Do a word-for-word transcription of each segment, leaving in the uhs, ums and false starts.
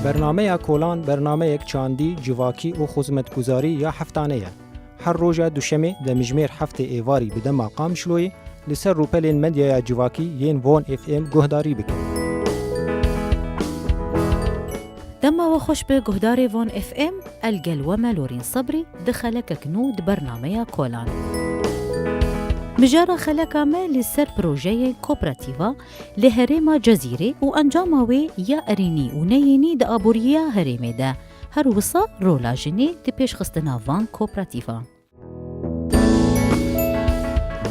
Bernameya Kolan bernameyek çandî, civakî û xizmetguzarî ya heftane ye. Her roja duşemê demjimêr heftê êvarî bi dema Qamişloyê li ser rûpelên medyaya civakî yên Von F M guhdarî bikin. Dema we xweş be guhdarê Von F M, el gel we me Lorîn Sebrî di xelekek nû di bernameya Kolan. Mijara xeleka me li ser projeyên kooperatîfa li herêma Cezîrê û encama wê ya erênî û neyênî di aboriya herêmê de, her wisa rola jinê di pêşxistina van kooperatîfa.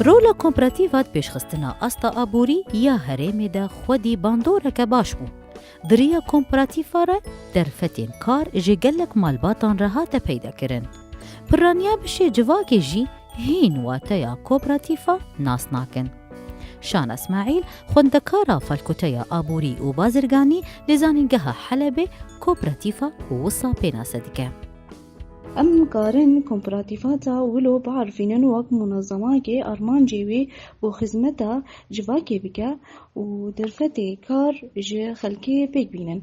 Rola kooperatîfa di pêşxistina asta aborî ya herêmê de xwedî bandoreke baş bû. Di riya kooperatîfa re derfetên kar ji gelek malbatan re hate peyda kirin. Piraniya bişê civakê jî hîn wateya kooperatîfa nas nakin. Şana Îsmaîl, xwendekara Falkuteya Aborî û Bazirganî li Zanîngeha Helebê, kooperatîfa wisa pênase dike. Em karin kooperatîfata wilo biarifînin wek munezemakê armancê wê bo xizmeta civakê bike û derfetê kar ji xelkê pêk bînin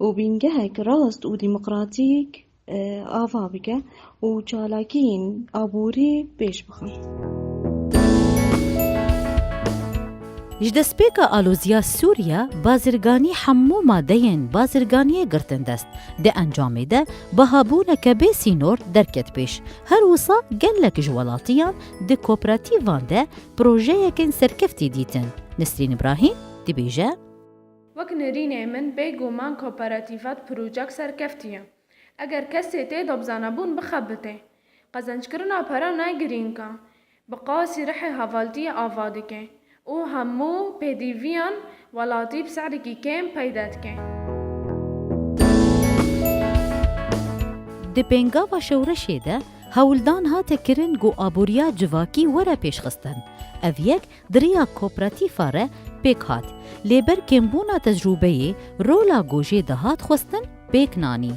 û bîngehek rast û demokratîk e, ava bike û çalakiyên aborî pêş bixe. Ji destpêka aloziya Sûriye, bazirganî hemû madeyên bazirganiyê girtin dest. Di encamê de bihabûneke bê sînor derket pêş. Her wisa gelek ji welatiyan di kooperatîvan de projeyekên serkeftî dîtin. Nesrîn Îbrahîm dibêje. Wek nerînê min, bêguman kooperatîfat projek serkeftî ye. Eger kesê tê de bi zanebûn bixebitê, qezenckirina pere ne girîng e, bi qasî rihê hevaltiyê ava dike û hemû pêdîviyan welatî bi sehrekî kêm peyde dike. Di pêngava şewreşê de hewldan hate kirin ku aboriya civakî were pêşxistin. Ev yek di riya kooperatîfa re pêk hat. Lê ber kêmbûna tecrûbeyê rola ku jê dihat xwestin pêk nanî.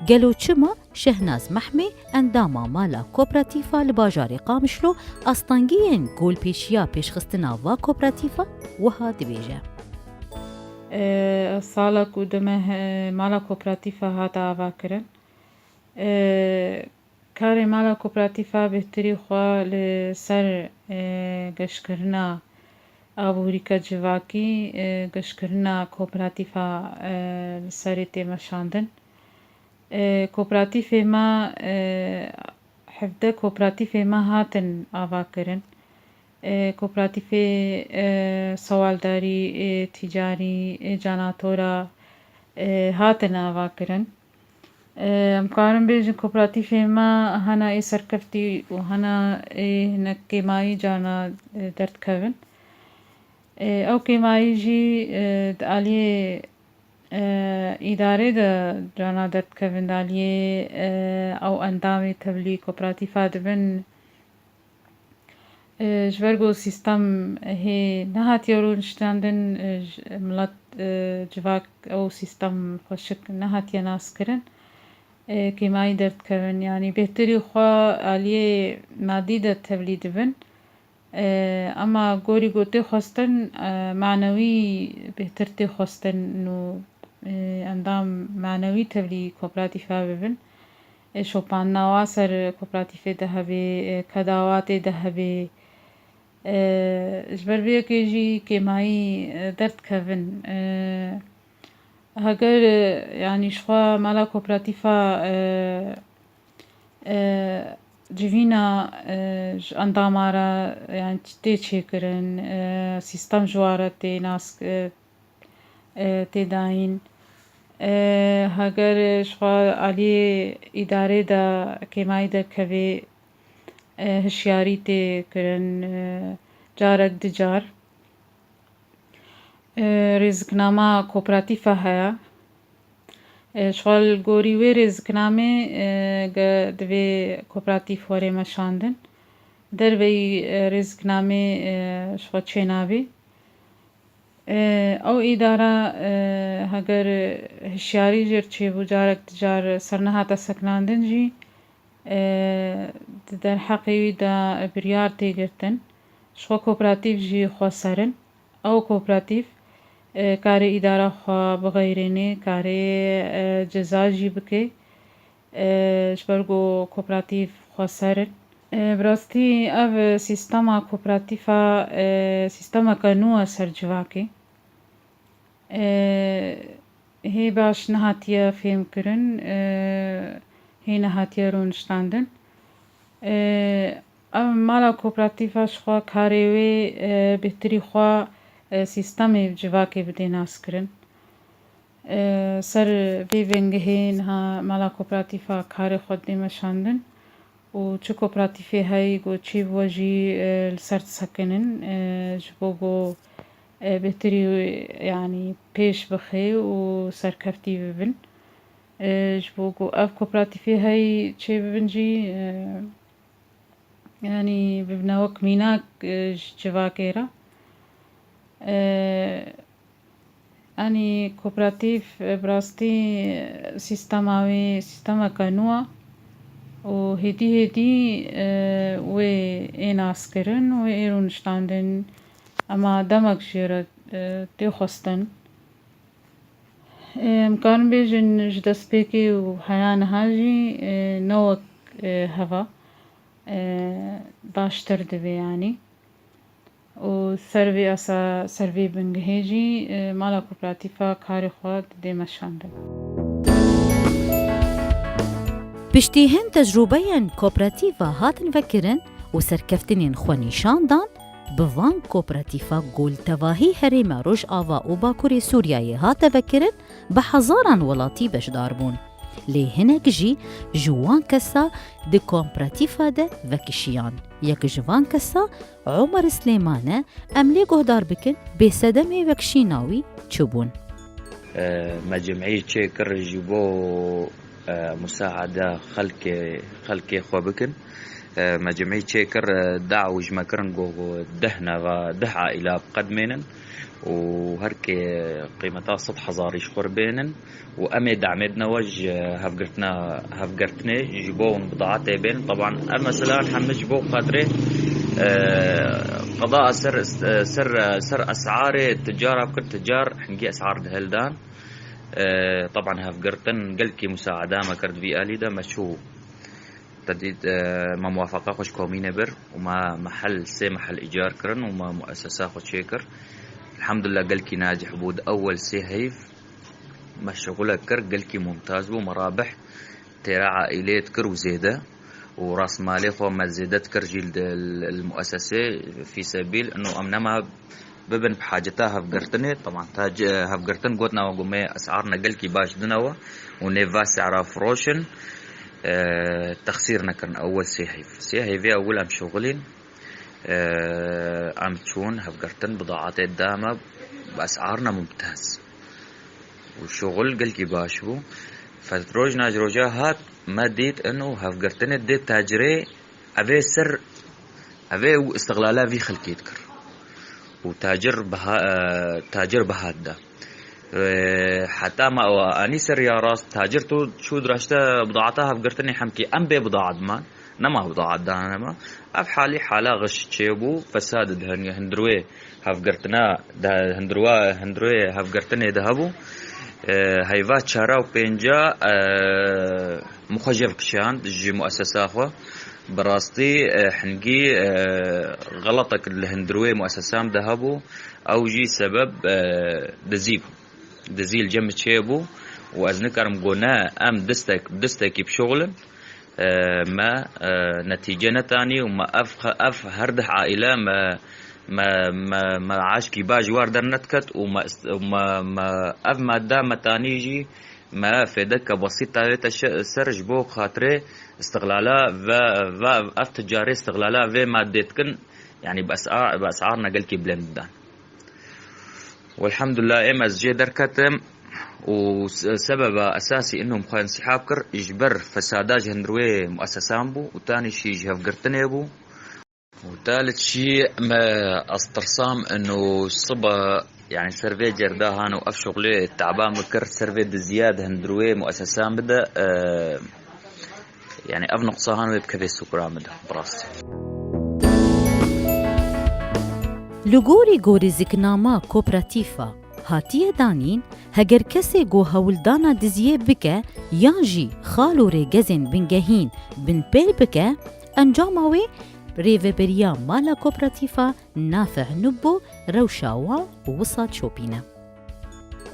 Gelo çima Şehnaz Mehmê, endama mala kooperatîfa li bajarê Qamişlo, astengiyên ku li pêşiya pêşxistina va kooperatîfa wiha dibêje. E, sala ku dime, e, mala kooperatîfa hate avakirin. E, Karê mala kooperatîfa bêhtirî xwe li ser, e, geşkirina aborîka civakî, e, geşkirina kooperatîfa, e, li serê tê meşandin. E, kooperatîfê me, e, hevdeh kooperatîfê me hatin avakirin. E, kooperatîfê, e, sewaldarî, e, tîcarî, e, canatora, e, hatin avakirin. E, em karin bêjin kooperatîfê me hena ê serkeftî û hena ê hinek kêmayî carna, e, derdikevin. E, ew kêmayî jî, e, di aliyê, e, îdarê de carna derdikevin, di aliyê, e, ew endamê tevlî kooperatîfa dibin. E, ji ber ku sîstem hê nehatiye rûniştandin, e, ji, milet, e, civak ew sîstem xweşik nehatiye naskirin. E, kêmayî derdikevin, yanî bêhtirî xwe aliyê madî de tevlî dibin. E, ema gorî ku tê xwestin, e, manewî bêhtir tê xwestin û, e, endam manewî tevlî kooperatîfa bibin. E, şopandina wa ser kooperatîfê de hebe, e, keda wa tê de hebe. E, ji ber vê yekê jî kêmayî, e, derdikevin. E, heger, e, yanî ji xwe mala kooperatîfa, e, e, civîna, e, ji endama re, yanî tê çêkirin, e, sîstem ji wan re tê nas, e, e, tê dayîn. E, heger ji xwe aliyê îdarê de kêmayî derkevê, e, hişyarî tê kirin, e, carek di car. E, rêziknama kooperatîfa heye. E, ji xwe li gorî wê rêziknamê, e, ge-, divê kooperatîf were meşandin. Derveyî, e, rêziknamê, e, ji xwe çênabê. E, ew îdara, e, heger hişyarî jê re çêbû, carek di car sernehate sekinandin jî, e, di derheqê wî de biryar tê girtin. Ji xwe kooperatîf jî xweser in. Ew kooperatîf, E, karê îdara xwe bixeyrênê, karê, e, ceza jî bike. E, ji ber ku kooperatîf xweser in. E, bi rastî ev sîstema kooperatîfa, e, sîstemeke nû e ser civakê. E, hê baş nehatiye fêhmkirin, e, hê nehatiye rûniştandin. E, ev mala kooperatîfa ji xwe karê wê, e, bêhtirî xwe, e, sîstemê civakê bidê naskirin. E, ser vê vengehê niha mala kooperatîfa karê xwe didê meşandin û çi kooperatîfê heyî ku çî bi we jî, e, li ser disekinin, e, ji bo ku, e, bêhtirî, yanî pêş bixê û serkeftî bibin. E, ji bo ku ev kooperatîfê heyî çêbibin jî, e, yanî bibine wek mînak, e, ji civakê re. E, Yanî kooperatîf, e, bi rastî, e, sîstema wê sîstemeke nû e û hêdî hêdî, e, wê ê naskirin, wê ê rûniştandin. Ema demek jê re, e, tê xwestin. E, em karin bêjin ji destpêkê û heya niha jî, e, ne wek, e, heva, e, baştir dibe yanî. Û ser vê esa-, ser vê bingehê jî, e, mala kooperatîfa karê xwe didê meşandin. Piştî hin tecrûbeyên kooperatîfa hatin vekirin û serkeftinên xwe nîşan dan, bi van kooperatîfa ku li tevahî herêma Rojava û Bakurê Sûriyeyê hate vekirin, bi hezaran welatî beşdar bûn. Lê hinek jî ji wan kesa di kooperatîfa de vekişiyan. Yek ji van kesa Omer Silêman e, em lê guhdar bikin bê sedemê vekişîna wî çi bûn. E, me cemî çêkir ji bo, e, musaada xelkê, xelkê xwe bikin. E, me cemî çêkir, e, daw ji me kirin ku, ku deh nava, deh aîla bi qedmênin û her kê qîmeta sed hezarî ji xwe bênin û em ê damê dine we ji hevgirtina, hevgirtinê ji bo hûn bidaetê bên. Teban ev mesela hemî ji bo xatirê, e, qeda ser, ser, ser esarê ticara bikir, ticar hingî esar dihildan. E, teban hevgirtin gelkî musaada me kir di vî alî de me çû. Te dît, e, me muwafeqa xwe ji komînê bir û me mehel, sê mehel îcar kirin û me muesesa xwe çêkir. Elhamdulillah gelkî nacih bû. Di ewel sê heyv me şixulek kir, gelkî mumtaz bû, me rabih têra aîlê dikir û zêde û rasmalê xwe me zêde dikir jî li, li, li muesesê fî sebîl ino em nema bibin bi haceta hevgirtinê. Teban tac-, hevgirtin gotina we ku me esarine gelkî baş dine we û nêv va se'ra firoşin, e, texsîr nekirin. Ewil sê heyv. Sê heyvê ewil em şixulîn, e, em çûn hevgirtin, bidaetê da me bi esarine mumtaz. Û şixul gelkî baş bû. Fet rojna ji roja hat, me dît ino hevgirtinê dê tacirê Evê ser, evê û istiqlala vî xelkê dikir. Û tacir biha-, e, tacir bihat da. E, heta ma ew anî ser ya rast, tacir tu çû diraşte bidaata hevgirtinê hemkê em bê bidaat man, nema bidaat dan nema. Ev halî hala xiş çêbû, fesad di hin-, hundirwê hevgirtina de, hundirwa, hundirwê hevgirtinê de hebû. E, heyva çara û pênca, e, min xwe jev kişand ji muesesa xwe. Bi rastî, e, hingî, e, xeletek li hundirwê muesesan de hebû. Ew jî sebeb, e, dizî bû. Dizî li cem çê bû û ez nikarim ku ne em distek, distekî bişuxulin. E, me, e, netîce netanî û me ev xe-, ev her dih aîle me, me, me, me aşkî baş war dernediket û me ist-, me, me ev madde me tanî jî me fêdeke besît tavête şe-, ser ji bo xatirê istiqlala ve, ve ev ticarê istiqlala vê maddê dikin, yanî bi esa-, bi esarine gelkî bilind didan. Welhamdulillah, êm ez jê derketim û se-, sebeba esasî ino min xwe însîhab kir, ji ber fesada ji hundirwê muesesan bû û tanî şî ji hevgirtinê bû. Û ta li çî me ez tirsam ino siba, yanî ser vê cerda han û ev şuxlê taba min kir, ser vê diziya di hundirwê muesesan bide, e, yanî ev nuqsa han wê bikeve sukura min de, bi rastî. Li gorî gorî ziknama kooperatîfa Hatiye danîn, heger kesê ku hewldana diziyê bike yan jî xal û rêgezên bingehîn binpêl bike, encama wê rêveberiya mala kooperatîfa nafeh nû bo rewşa wan wisa şopîne.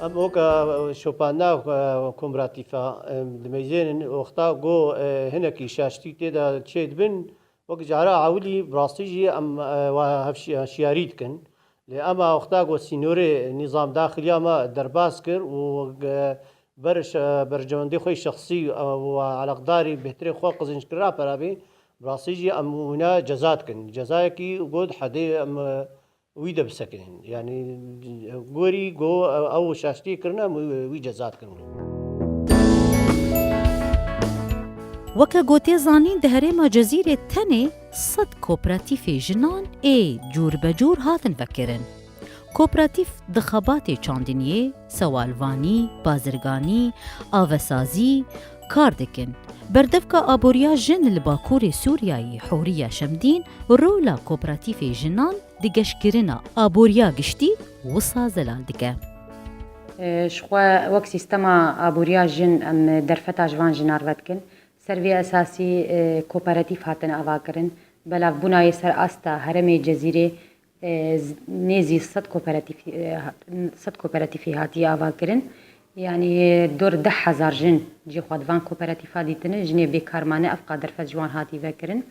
Em weke şopandina, e, kooperatîfa, em, dimeyzênin, wexta ku, e, hinekî şaştî tê de çêdibin, wek cara ewilî, bi rastî jî em, e, wa hevşi-, hişyarî dikin. Lê ema wexta ku sînorê nîzam daxiliya me derbas kir û, e, ber şe-, berjewendê xwe şexsî, e, û eleqdarî bêhtirê xwe qizinc kir, pera bî, bi rastî jî em wina ceza dikin. Cezayekî ku di hedê em, e, wî de bisekinin. Yanî gorî ku ew şaştiyê kirine, em wî ceza dikin. Weke ku tê zanîn, di herêma Cezîrê tenê sed kooperatîfê jinan ê cûr be cûr hatin vekirin. Kooperatîf di xebatê çandiniyê, sewalvanî, bazirganî, avesazî kar dikin. Berdevka aboriya jin li Bakurê Sûriyayê Hûriya Şemdîn rola kooperatîfê jinan di geşkirina aboriya giştî wisa zelal dike. E, ji xwe wek sîstema aboriya jin em derfeta ji van jinar vedikin. Ser vê esasî, e, kooperatîf hatin avakirin. Belavbûna yê ser asta herêmê Cezîrê, e, z-, nêzî sed kooperatîf, e, ha-, sed kooperatîfê hatiye avakirin. Yanî, e, dor deh hezar jin cihê xwe di van kooperatîfa dîtine, jinê bêkar mane, evqa derfet ji wan hatî vekirin.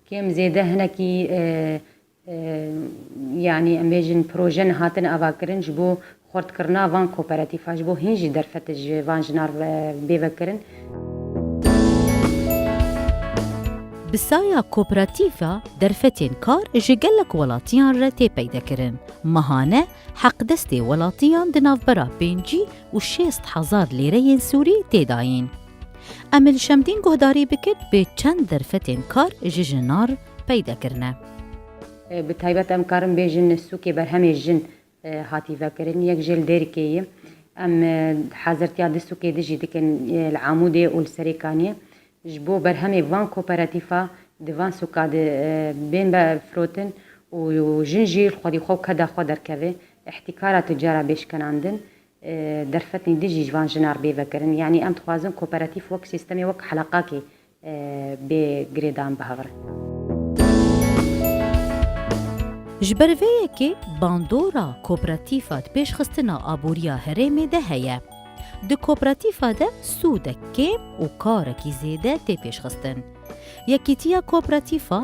Kêm zêde hinekî, e, Yanî em bêjin proje nehatin avakirin ji bo xurtkirina van kooperatîfa, ji bo hîn jî derfet ji van jinar ve-, bê vekirin. Bi saya kooperatîfa derfetên kar ji gelek welatiyan re tê peydekirin. Mehane heqdestê welatiyan di navbera pêncî û şêst hezar lêreyên sûrî tê dayîn. Em li Şemdîn guhdarî bikin, bê çend derfetên kar ji jinar peyde kirine. E, bi taybet em karin bêjin sûkê berhemê jin, e, hatî vekirin. Yek jê li Dêrikê ye. Em, e, hazirtiya du sûkê di jî dikin, e, li Amûdê û li Serêkaniyê. Ji bo berhemê van kooperatîfa di van sûka de, e, bên be firotin û jin jî li xwedî xwe û keda xwe derkeve, îhtîkara tucara bê şikenandin. E, derfetên din jî ji van jinar bê vekirin. Yanî em dixwazin kooperatîf wek sîstemê, wek heleqakê, e, bê girêdan bihevirin. Ji ber vê yekê bandora kooperatîfa di pêşxistina aboriya herêmê de heye. Di kooperatîfa de sûdek kêm û karekî zêde tê pêşxistin. Yekîtiya kooperatîfa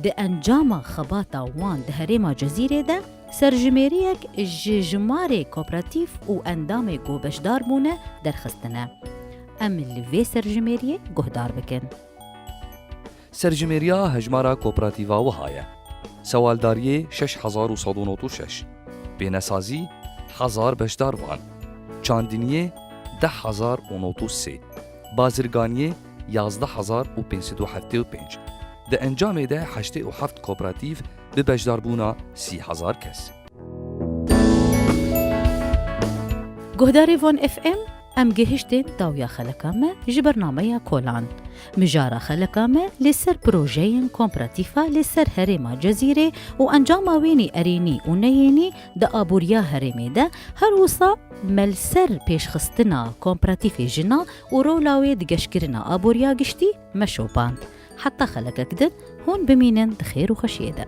di encama xebata wan di herêma Cezîrê de serjimêriyek ji jimarê kooperatîf û endamê ku beşdar bûne derxistine. Em li vê serjimêriyê guhdar bikin. Serjimêriya hejmara kooperatîfa wiha ye: sewaldariyê şeş hezar û sed û nod û şeş, pênesazî hezar beşdar van, çandiniyê deh hezar û nod û sê, bazirganiyê yazdeh hezar û pênc sed û heftê û pênc. Di encamê de heştê û heft kooperatîf bi beşdarbûna sî hezar kes. Guhdarê Van F M, em gihiştin dawiya xeleka me ji bernameya Kolan. Mijara xeleka me li ser projeyên kooperatîfa li ser herêma Cezîrê û encama wênî erênî û neyênî di aboriya herêmê de, her wisa me li ser pêşxistina kooperatîfê jina û rola wê di geşkirina aboriya giştî me şopand. Heta xelekek din hûn bimînin di xêr û xweşiyê de.